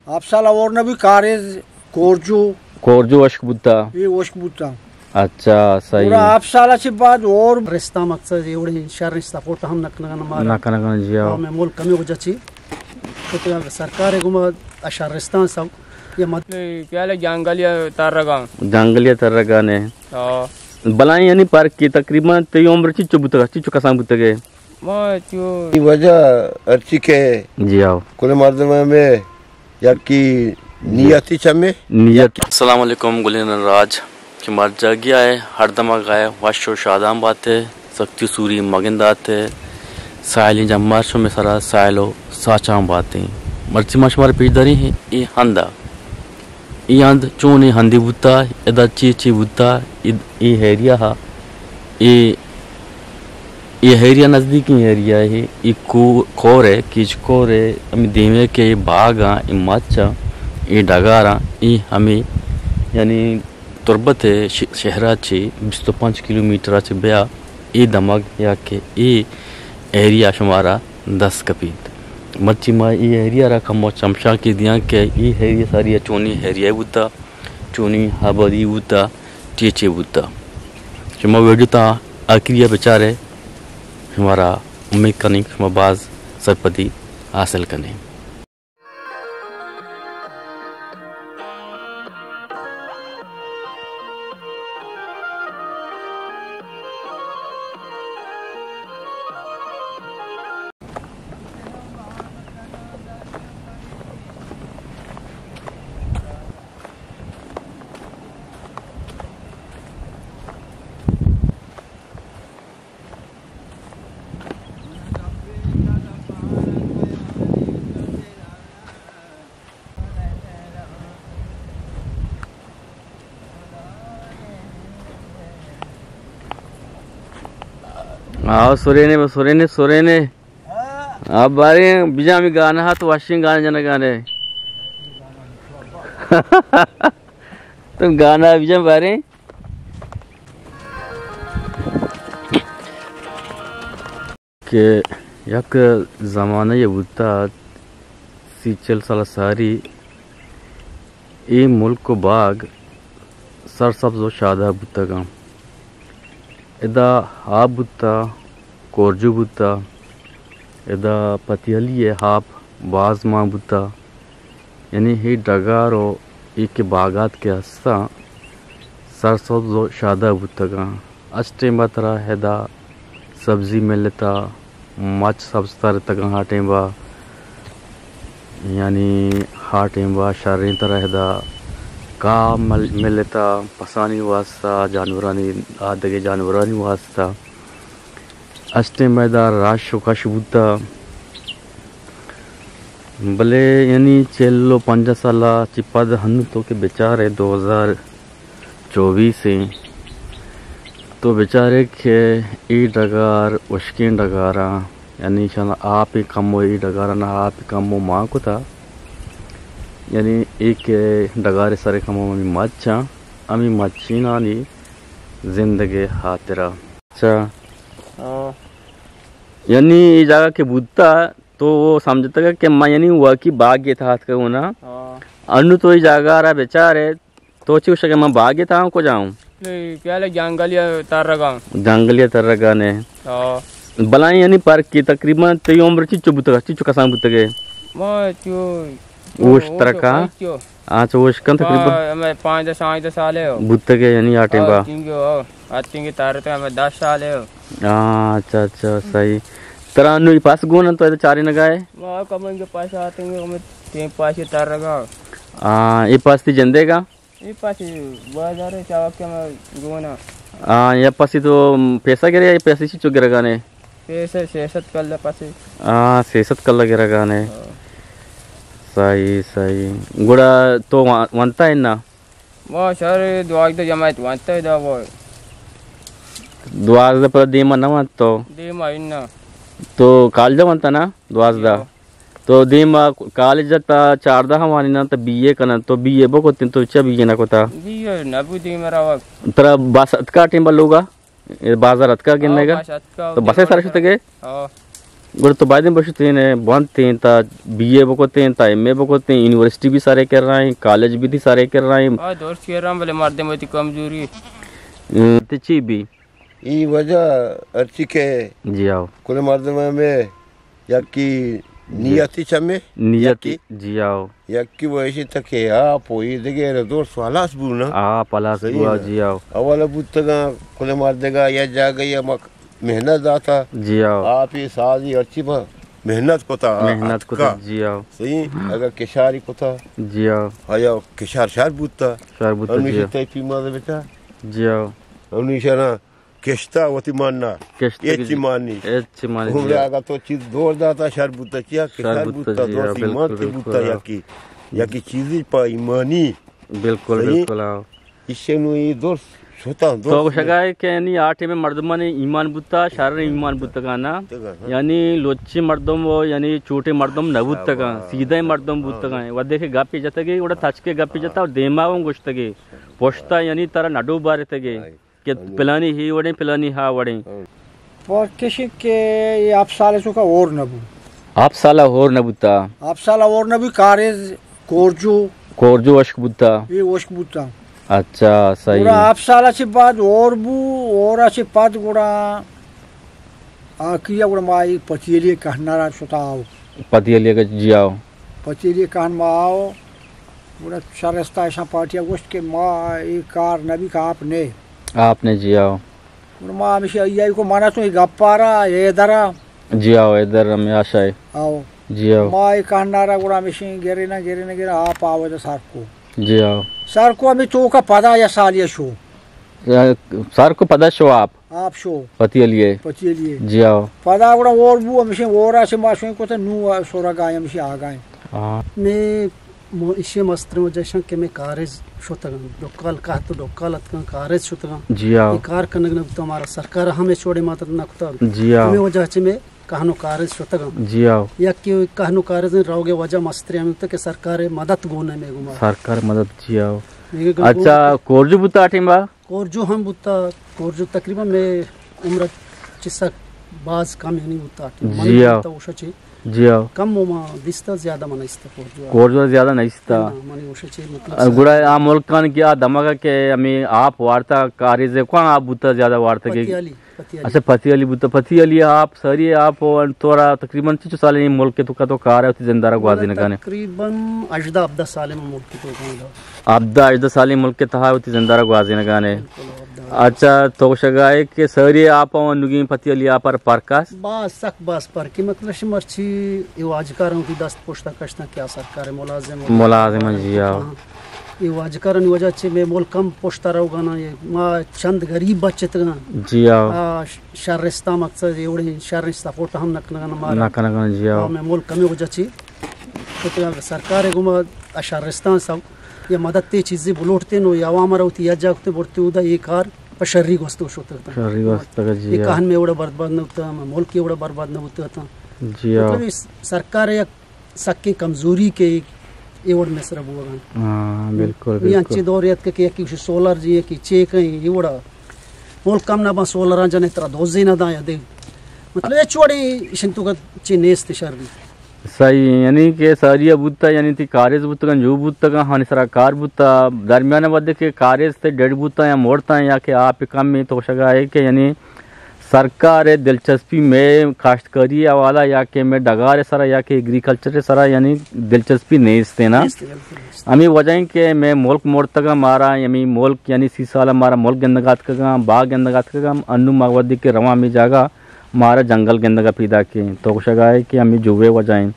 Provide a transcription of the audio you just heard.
آپ سال اور نہ بھی کارے کورجو۔ کورجو اشک بوتا۔ یہ اشک بوتا۔ اچھا، صحیح۔ پورا آپ سال سے بعد اور رستہ مقصد یہ وڑے شر سپورٹ ہم نہ کنگا نہ مارا۔ نہ کنگا، جی ہاں۔ ہاں، میں ملک کمی وجہ چی۔ تو تو سرکار گما شہرستان سب یہ مد پیالے جنگلی ترگا۔ جنگلی ترگا نے۔ ہاں۔ بلائیں یعنی پارک کی تقریباً تی عمر چی چو بوتگا، چی چو کسان بوتگے؟ ما چو وجہ ہرچی کہ جی آؤ۔ کل مردم میں یکی نیتی چمے۔ نیت۔ السلام علیکم گلین راج، شمار جاگی آئے، ہر دمگ آئے، وش و شادان باتے، سختی سوری مگن داتے، سائلیں جمار شمے سرا سائل و ساچان باتے۔ مرچی ما شمار پیش داریں اے ہندا۔ اے ہند چونیں ہندے بوتا، ادا چی چی بوتا، اے، اے ایریا ہا، اے، اے ایریا نزدیکیں ایریا ہے، اے کو-، کور ہے، کیچ کور ہے، ہمیں دیمے کہ اے باغاں، اے مچاں، اے ڈگاراں، اے ہمیں یعنی تربت ءِ ش-، شہر ءَ چہ بیست ءُ پنچ کلومیٹر ءَ چہ بیا اے دمگ یا کہ اے ایریا شمارا دست کپیت۔ مرچی ما اے ایریا را کمو چمشانکے دیاں کہ اے ایریا ساری ءَ چونیں ایریا بوتا، چونیں آبادی بوتا، چے چے بوتا۔ شما ویڈیو تا آخری ءَ بچارے، شمارا امید کنیں کہ شما باز سرپدی حاصل کنیں۔ آؤ سرینے، بس سرینے، سرینے۔ آپ باریں بجا ہمیں گانا ہا تو وشیں گانا جنگانے۔ تم گانا بجا باریں۔ کہ یک زمانہ یے بوتا، سی چل سال ساری اے ملک و باغ سرسبز و شادہ بوتگاں۔ ادا آپ بوتا، کورجو بوتا، ادا پتیلی ءِ آپ باز مان بوتا۔ یعنی اے ڈگار و اے کہ باغات کہ ہستاں، سرسبز و شادہ بوتگاں۔ اچ ٹیم ءَ ترا ادا سبزی ملتا، مچ سبز تر اتگاں ہا ٹیم ءَ، یعنی ہا ٹیم ءَ شریں ترا ادا کاہ مل-، ملتا پسانی واسطہ، جانورانی، آ دگہ جانورانی واسطہ۔ اسٹیں میدان راش و کش بوتا، بلے یعنی چل و پنجاہ سال ءَ چہ پد ہنو تو کہ بچارے دو ہزار چوبیس ایں، تو بچارے کہ اے ڈگار ہشکیں ڈگاراں، یعنی ایشان آپ کمو، اے ڈگاراں آپ کمو مان کتا، یعنی اے کہ ڈگار سر کمو ہمیں مچاں، ہمیں مچینانی زندگی خاطرہ۔ اچھا۔ ہاں۔ یعنی اے جاگہ کہ بوتا تو وہ سمجھتگا کہ من یعنی واقعی باغ ءِ تہا اتکگوں نا۔ ہاں۔ انو تو اے جاگہ را بچارے تو چی گوشگے من باغ ءِ تہا ہوں کجا ہوں؟ اے پیالے جنگلی ترگا۔ جنگلی ترگا نے۔ ہاں۔ بلائیں یعنی پرک کی تقریباً تئی عمر چی چو بوتگا، چی چو کسان بوتگے؟ ما چو اوش ترکا؟ ہاں، چو اوش کن تقریباً؟ ہمیں پانزدہ، شانزدہ سال ہے ہو۔ بوتگے یعنی آ ٹیم با؟ آ، تینگے ہو، آ، تینگے تارے تو ہمیں دس سال ہے ہو۔ ہاں، اچھا، اچھا، صحیح۔ ترا انو ای پاس گون تو چاری نگائے؟ ما کمن کے پاس آتے ہیں، ہمیں تین پاس تر رگا۔ ہاں، ای پاس تی جندے گا؟ ای پاس بازار چاوک کے میں گونا۔ ہاں، یا پاسی تو پیسہ گرے یا پیسے چی چو گرگانے؟ پیسے سیاست کلا پاسی۔ ہاں، سیاست کلا گرگانے۔ ہاں۔ صحیح، صحیح۔ گڑا تو وا-، وانتا ہے نا؟ ما شر دوازدہ جماعت وانتا ہے دا وہ۔ دوازدہ پر دیما نہ وانت تو؟ دیما ہے نا۔ تو کالجا وانتا نا؟ دوازدہ۔ ہاں۔ تو دیما کالج تا چاردہ وانی نا تو بی اے کنا، تو بی اے بکتن تو چا بی اے نہ کتا؟ بی اے نہ بو دیما راوک۔ ترا بس اتکا ٹیم بلوگا؟ اے بازار اتکا گننے گا؟ ہاں، بس اتکا، تو بسے سر شتگے؟ ہاں۔ گڑا تو بایدیں بشتیں، بنتیں تا بی اے بکتیں، تا ایم اے بکتیں، یونیورسٹی بھی سارے کر رہا ہیں، کالج بھی تئی سارے کر رہا ہیں۔ آ، درست کر رہا ہوں، بلے مردم وتی کمزوری۔ ہم، تئی چی بھی؟ ای وجہ ہرچی کہ جی آؤ۔ کل مردم میں یکی نیتی چمے، نیتی، یکی، جی آؤ۔ یکی ویشی تکے آپ و ای دگہ را دور سو ہلاس بو نا۔ آپ ہلاس صحیح بو، نا؟ جی آؤ۔ اولا بوتگا کل مردگا یا جاگہ یا مک-، محنت داتا۔ جی آؤ۔ آپ ای سازی ہرچی با محنت کتا، محنت اتکا۔ کتا، جی آؤ۔ صحیح، اگر کشاری کتا۔ جی آؤ۔ آیا کشار شر بوتا۔ شر بوتا، جی ہمیشہ آؤ۔ تئی پیماز بچا۔ جی آؤ۔ ہمیشہ نا کشتا وتی ماننا۔ کشتا ہچی کی مان نیست۔ ہچی مان نیست، عمر جی۔ اگا تو چیز دور داتا، شر بوتا چیا کہ شر شر بوتا، بوتا، جی، دور ہاں، سی بالکل، مان تی بالکل، بوتا، ہاں۔ یکی، یکی چیزی پا ایمانی۔ بالکل، صحیح؟ بالکل، ہاں۔ ایشے نو ای دور شتا، دور تو شتا۔ گوشگا ہے کہ یعنی آ ٹائم مردمان ایمان بوتا، شر ایمان بوتگا نا۔ بوتگا، ہاں۔ یعنی لوچی مردم و یعنی چوٹے مردم نہ بوتگا، ہاں۔ سیدھے مردم ہاں۔ بوتگا۔ ودے کہ گپی جتگے، گڑا تچکے گپی ہاں۔ جتا و دیما ہم گوشتگے۔ پشتا یعنی ترا نڈو بارتگے۔ ہاں۔ کہ ہاں۔ پلانی ہی وڑیں، پلانی ہا وڑیں۔ ہاں۔ پر کشی کہ یہ آپ سال چکا اور نہ بو۔ آپ سال اور نہ بوتا۔ آپ سال اور نہ بو، کاریز کورجو۔ کورجو وشک بوتا۔ یہ وشک بوتا۔ اچھا، صحیح۔ گڑا آپ سال چی بعد اور بو، اور چی پد گڑا آ کیا گڑا ما ای پتیلی کہنا را شتا آؤ۔ پتیلی کا جی آؤ۔ پتیلی کہن ما آؤ۔ گڑا شرستا ایشاں پارٹیا گوشت کہ ما ای کار نبی کہ آپ نے۔ آپ نے جی آؤ۔ گڑا ما ہمیشہ ای آئی کو مانا تو ای گپارا، ای درا۔ جی آؤ، ای در ہمیں آشا ہے۔ آؤ۔ جی آؤ۔ ما ای کہنا را گڑا ہمیشہ گرے نہ، گرے نہ، گرے آپ آوے دا سر کو۔ جی آؤ۔ سر کو ہمیں تو کا پدا یا سال یا شو۔ سر کو پدا شو آپ؟ آپ شو۔ پتی علی ہے۔ پتی علی ہے۔ جی آؤ۔ پدا گڑا اور بو، ہمیشہ اور آسے ما شویں کو تا نو سورا گائیں، ہمیشہ آ گائیں۔ ہاں۔ میں مو-، ایشی مستر وجہ شاں کہ میں کارج شتگاں۔ ڈکال کہت و ڈکال اتکاں، کارج شتگاں۔ جی آؤ۔ یہ کار کنگ نہ بوتا، ہمارا سرکار ہمیں چھوڑے مدد نہ کتا۔ جی آؤ۔ ہمیں وجہ چہ میں کہنو کارج شتگاں۔ جی آؤ۔ یک کہ کہنو کارج روگے وجہ مستر ہمیں بوتا کہ سرکار مدد گون ہے میں گما۔ سرکار مدد، جی آؤ۔ یہ گون اچھا، کورجو بوتا ٹیما؟ کورجو ہم بوتا، کورجو تقریباً میں عمر چسک باز کم ہی نہیں بوتا۔ جی ہاں۔ بوتا اوشا چی؟ جی ہاں۔ کم و ما دیستا زیادہ من ایستا کورجو۔ کورجو زیادہ نہیں ایستا۔ نا، منی اوشا چی مطلب آ، سر گڑا آ ملکان کی آ دمگا کہ ہمیں آپ وارتا کاریز کون آپ بوتا زیادہ وارتا کہ پتی علی، پتی علی۔ اچھا، پتی علی بوتا، پتی علی آپ ساری آپ و تورا تقریباً چچو سال این ملک تو کا تو کار ہے، وتی زندہ را گوازی نگانے؟ تقریباً ہژدہ ہبدہ سال من ملک تو کاں۔ ہبدہ ہژدہ سالی ملک تہا وتی زندہ را گوازینگانے۔ بالکل، ہبدہ۔ اچھا، تو گوشگائے کہ ساری آپ و نگین پتی علی آپ پر پرکاس؟ باز سک باز پر کہ مطلب شی مرچی ای واجکاراں وتی دست پشتا کشتاں کہ آ سرکار ملازم و ملازم، جی ہاں۔ ای واجکارانی وجہ چہ میں ملک ہم پشتا روگانا، یہ ما چند غریب بچتگاں۔ جی ہاں۔ آ، ش-، شرستان مقصد یہ وڑیں شریں سپورٹ ہم نکنگانا مارا۔ نکنگانا، جی ہاں۔ آ، میں ملک ہمیں وجہ چہ شتگاں کہ سرکار گوما آ شرستان سو یا مدد تے چیزے بلوٹتے نو یا عوام را وتی یا جا کتے برتے اودا یہ کار پہ شری گوستو شتگ تا۔ شری گوستگ، جی یہ ہاں۔ کہن میں اوڑا برباد نہ ہوتا، ملک اوڑا برباد نہ ہوتا تا۔ جی ہاں۔ مطلب اس سرکار یک سکیں کمزوری کہ یہ وڑ مصر بوگان۔ ہاں، بالکل، یہ بالکل۔ انچے دور یت کہ یکی سولر جی، یکی چیک ہیں، یہ وڑا ملک کم نہ باں سولراں جنے ترا دوزے نہ داں یا دے۔ مطلب، اے چوڑی شنتو کا چے نیست شر بھی۔ صحیح، یعنی کہ ساریا بوتا، یعنی تی کارز بوتگن، جو بوتگن، ہانی سرا کار بوتا، درمیان ودے کہ کارز تے ڈیڈ بوتا یا موڑتا یا کہ آپ کم میں تو شگا ہے کہ یعنی سرکار دلچسپی میں کاشتکاری حوالہ یا کہ میں ڈگار سرا یا کہ ایگریکلچر سرا یعنی دلچسپی نیست ہے نا۔ نیست، بالکل نیست۔ ہمیں وجہ ہیں کہ میں ملک موڑتگا مارا، یعنی ملک یعنی سی سال مارا ملک گندگا اتکگا، باغ گندگا اتکگا، انو ما ودی کہ رواں ہمیں جاگہ مارا جنگل گندگا پیدا کے۔ تو گوشگا ہے کہ ہمیں جوے وجہ ہیں۔